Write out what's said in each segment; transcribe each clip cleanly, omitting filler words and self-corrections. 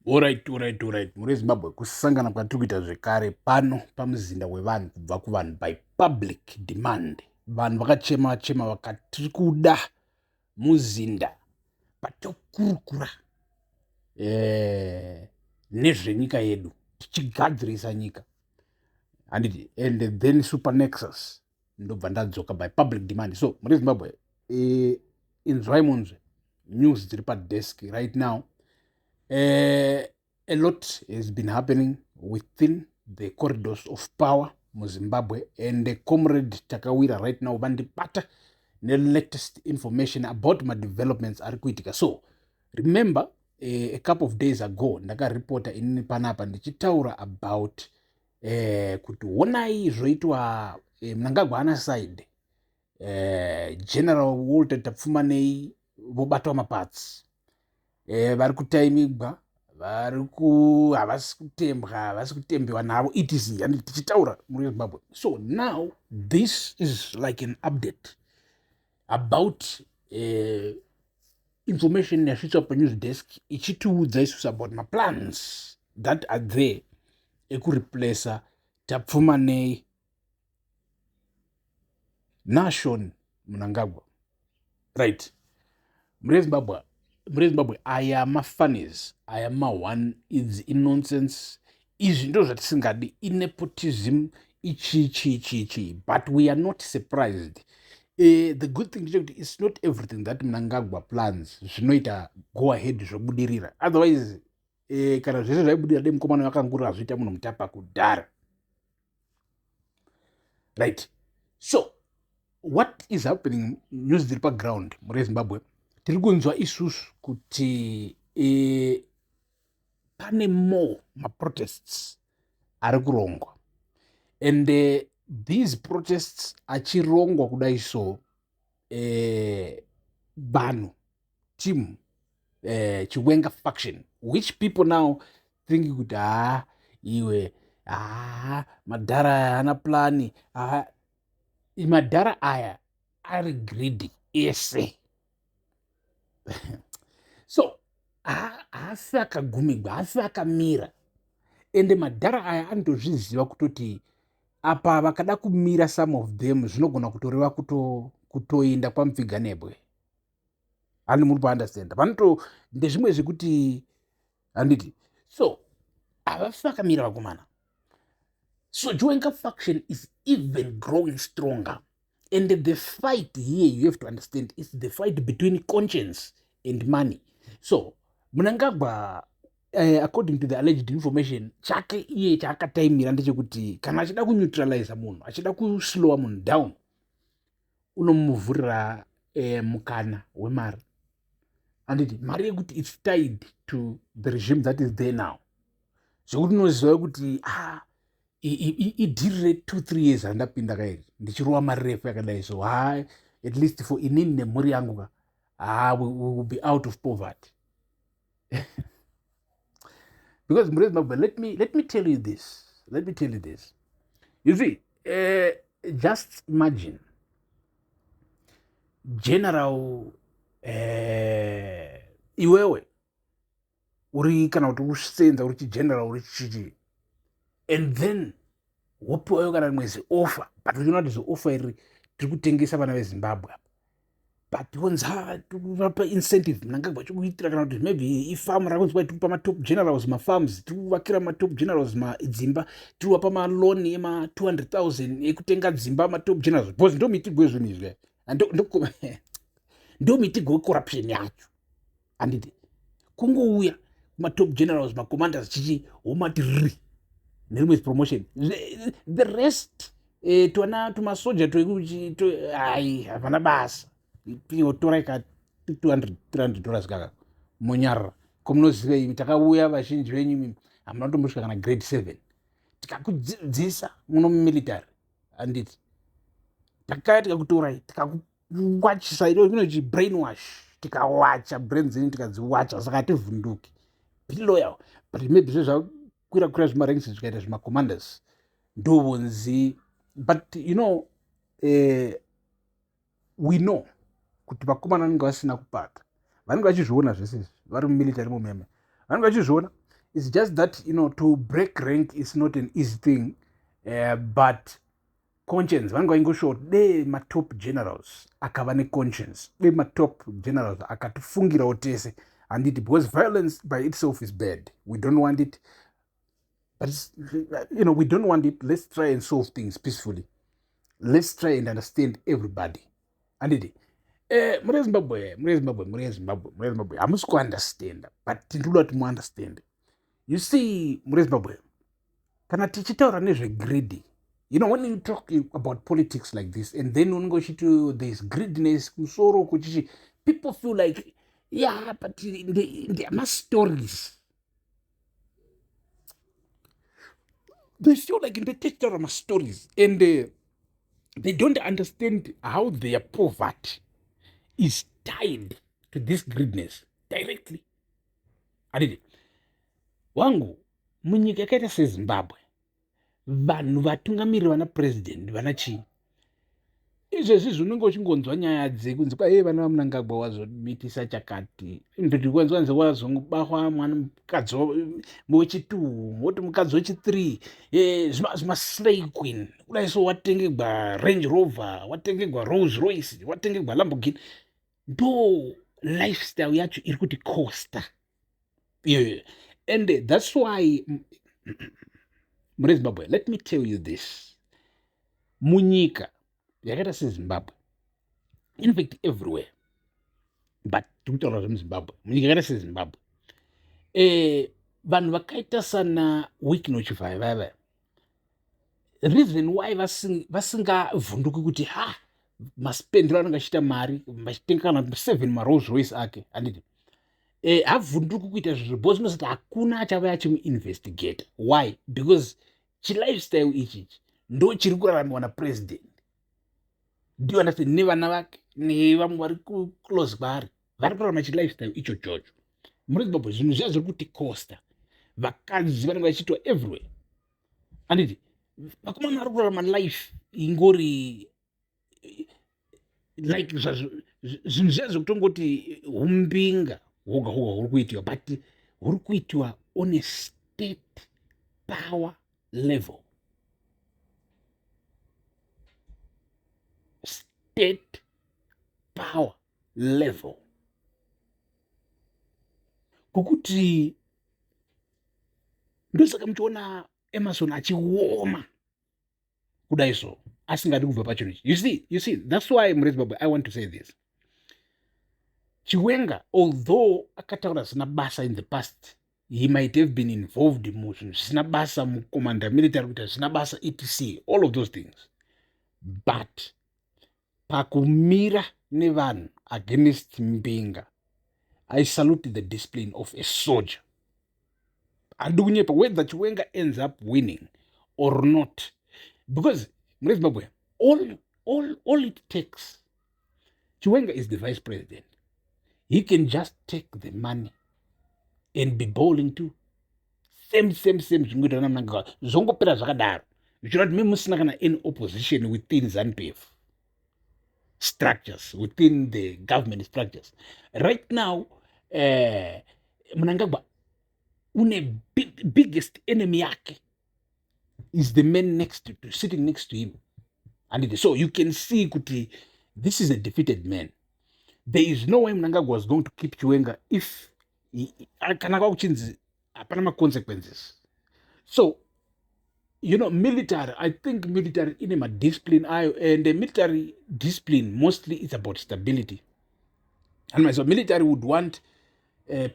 Alright, alright, alright. Mhuri yeZimbabwe, kusangana kwatiri kuita zvekare pano pamuzinda wevanhu kubva kuvanhu by public demand. Vanhu vakachema chema vakati tiri kuda muzinda patokurukura nezvenyika yedu tichigadzirisa nyika, handiti? And then Super Nexus ndobva ndadzoka by public demand. So mhuri yeZimbabwe, inzwai munzwe news dziri padesk right now. A lot has been happening within the corridors of power muZimbabwe, and Comrade Takawira right now vandibata nelatest information about madevelopments ari kuitika. So remember, a couple of days ago ndakaripota inini panapa ndichitaura about kuti honai zvoitwa Mnangagwa ana side General Walter Tapfumanei vobatwa mapatsi, vari kutaimigwa, vari ku havasi kutembwa, havasi kutembewa navo, etc. And tichitaura muri Zimbabwe. So now this is like an update about information yasvitswa panews desk ichitiudza isusu about maplans that are there ekureplaca Tapfumanei naSean Mnangagwa, right? Muri Zimbabwe, muri Zimbabwe, aya mafunnies aya, ma1 idzi inonsense. Izvi ndo zvatisingadi, inepotism ichi chi chi chi, but we are not surprised. The good thing ndechekuti it's not everything that Mnangagwa plans zvinoita go ahead zvobudirira. Otherwise, kana zvese zvaibudirira, dai mukomana vakangurira azviita munhu mutapa kudhara, right? So what is happening? News dziri paground muri Zimbabwe, tiri kunzwa isusu kuti pane more maprotests ari kurongwa, and these protests achirongwa kudai, so vanhu team Chiwenga faction, which people now think kuti haa, iwe, haa, madhara aya haana plani, haa, madhara aya ari greedy ese. So haasi akagumigwa, haasi akamira. Ende madhara aya anotozviziva kutoti apa vakada kumira, some of them zvinogona kutoreva kutoenda kwamupfiganebwe. Handi muri kuunderstand? Vanoto ndezvimwe zvekuti, handiti? So havafi vakamira vakomana. So Chiwenga faction is even growing stronger, and the fight here, you have to understand, is the fight between conscience and money. So Mnangagwa, according to the alleged information, chake iye chaakataimira ndechekuti kana achida kuneutraliza munhu, achida kuslowa munhu down, unomuvhurira mukana wemari, handiti? Mari yekuti it's tied to the regime that is there now, zvekuti unoziva kuti ah, idhiri re2 3 years randapinda kairi ndichirova mari refu yakadai, so ha, at least for inini nemhuri yangu ka, ha, we will be out of poverty. Because mhuri Zimbabwe, let me tell you this, let me tell you this. You see, just imagine general, iwewe uri kana kuti usenza uri chigeneral, uri chichi, and then wopiwayo kana rimwe zioffer, but uchiona kuti zioffer iri tiri kutengesa vana veZimbabwe apa, but wonzi tirikuvapa incentive, Mnangagwa chikuitira, kana kuti maybe ifamu rakunzi kwai tiri kupa matop generals mafarms, tiri kuvakira matop generals dzimba, tiri kuvapa maloan ema200 000 ekutenga dzimba matop generals, because ndo mitigo yezvinhu izvi, ndo mitigo wecorruption yacho, handiti? Kungouya kumatop generals, macommanders, chichi, womati ri nerimwe promotion, the rest, twana tumasoja ai, hapana basa, torai ka 200 $300 kaka, monyarara. Komunoziva imi, takauya vazhinji venyu imi hamuna kutombosvika kana grade 7, tikakudzidzisa muno mumilitary, handiti? Takaya tikakutorai, tikakuwachisa, inochi brainwash, tikawacha brain dzenyu, tikadziwacha, saka hativhunduki. Be loyal. But maybe zvezvakwira kwira zvimaranks, zvikaita zvimacommanders, ndovonzi. But you know, we know kuti vakomana vanenge vasina kupata, vanenge vachizviona zvese izvi vari mumilitary momeme, vanenge vachizviona. It's just that, to break rank is not an easy thing, but conscience, vanenge vaingoshuwa kuti dee matop generals akava neconscience, dee matop generals akatifungirawo tese, handiti? Because violence by itself is bad. We don't want it, but we don't want it. Let's try and solve things peacefully. Let's try and understand everybody, handiti? Muri Zimbabwe, muri Zimbabwe, muri Zimbabwe, muri Zimbabwe, hamusi kuunderstanda, but tinoda kuti muunderstand. You see, muri Zimbabwe, kana tichitaura nezvegreedy, when you talk about politics like this and then unenge uchiti there's greediness kumusoro kuchichi, people feel like, yeah, but ndemastories. They feel like ndetichitaura mastories and they don't understand how their poverty is tied to this greediness directly. Handiti wangu, munyika yakaita seZimbabwe, vanhu vatungamiriri, vana president, vana chii, izvezvi zvinenge uchingonzwa nyaya dzekunzi kwa e vana vaMunangagwa wazomitisa chakati, ndikwanzwanzi wazongobahwa mwana mukadzi wechi2, woti mukadzi wechi3, zvimaslay queen kudai so, watengegwa Range Rover, watengegwa Rolls Royce, watengegwa Lamborghini. Ndo lifestyle yacho iri kuti costa iyoyo. And that's why, muri Zimbabwe, let me tell you this, munyika yakaita seZimbabwe, in fact everywhere, but tikutaura zvemuZimbabwe, munyika yakaita seZimbabwe, vanhu vakaita sana Wicknell Chivayo vaya, reason why vasingavhunduki kuti ha maspendero anenge achiita mari, vachitenga kana 7 maRolls Royce ake, handiti? Havhunduki kuita zvinhu because unozoti hakuna achava achimuinvestigata. Why? Because chilifestyle ichichi ndo chiri kuraramiwa napresident, do you understand? Nevana vake nevamwe vari close kwaari vari kurarama chilifestyle icho chocho. Muri Zimbabwe, zvinhu zviya zviri kuti costa, vakadzi vanenge vachiitwa everywhere, handiti? Vakomana vari kurarama life ingori like zvinhu zviya zvekutongoti umbinga hwoga hwoga huri kuitiwa, but huri kuitiwa on a state power level, state power level, kokuti ndosaka muchiona Emerson achioma kudai so, asingadi kubva pachinhu ichi. You see, that's why, muri Zimbabwe, I want to say this: Chiwenga, although akataura zvisina basa in the past, he might have been involved muzvinhu zvisina basa, mukomanda military, kuita zvisina basa, etc, all of those things, but pakumira nevanhu against mbinga, I salute the discipline of a soldier. Handidi kunyepa, whether Chiwenga ends up winning or not, because mune Zimbabwe, all it takes, Chiwenga is the vice president, he can just take the money and be bowling too, same same same zvingoita naMnangagwa, zvongopera zvakadaro, zvichireva kuti memusina kana any opposition within ZANU PF structures, within the government structures right now. Mnangagwa une biggest enemy yake is the man sitting next to him, and so you can see kuti this is a defeated man. There is no way Mnangagwa was going to keep Chiwenga if kana kwakuchinzi hapana maconsequences. So military, I think military ine madiscipline ayo, and the military discipline mostly is about stability, and so military would want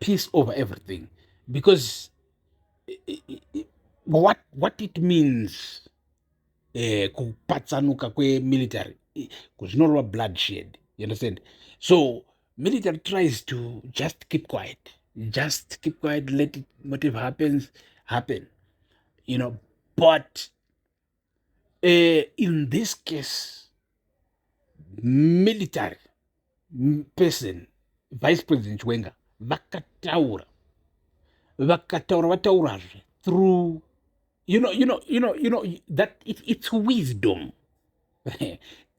peace over everything, because what it means, kupatsanuka kwemilitary zvinoreva bloodshed, you understand? So military tries to just keep quiet, just keep quiet, let it, whatever happens happen. But in this case, military person, Vice President Chiwenga, vakataura, vakataura, vataurazve through that it's wisdom.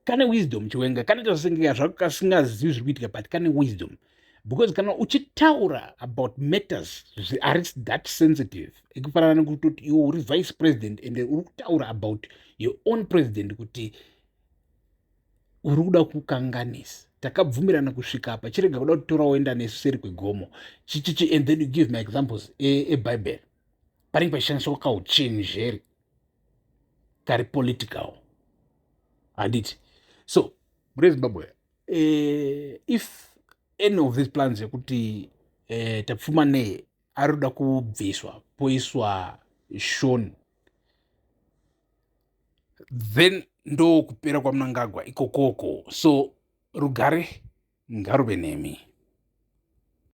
Kane wisdom Chiwenga, kanoita senge zvako kasingazivi zviri kuitika, but kane wisdom. Because kana uchitaura about matters ari that sensitive, ekufanana nekutoti iwe uri vice president and uri kutaura about your own president kuti uri kuda kukanganisa, takabvumirana kusvika apa, chirega kuda kutora woenda nesu seri kwegomo, chichichi, and then you give my examples ebhaibheri, panenge pachishandiswa kauchenjeri kari political, handiti? So mune Zimbabwe, if any of these plans yekuti Tapfumanei ari kuda kubviswa poiswa Sean, then ndo kupera kwaMnangagwa ikokoko. So rugare ngaruve nemi.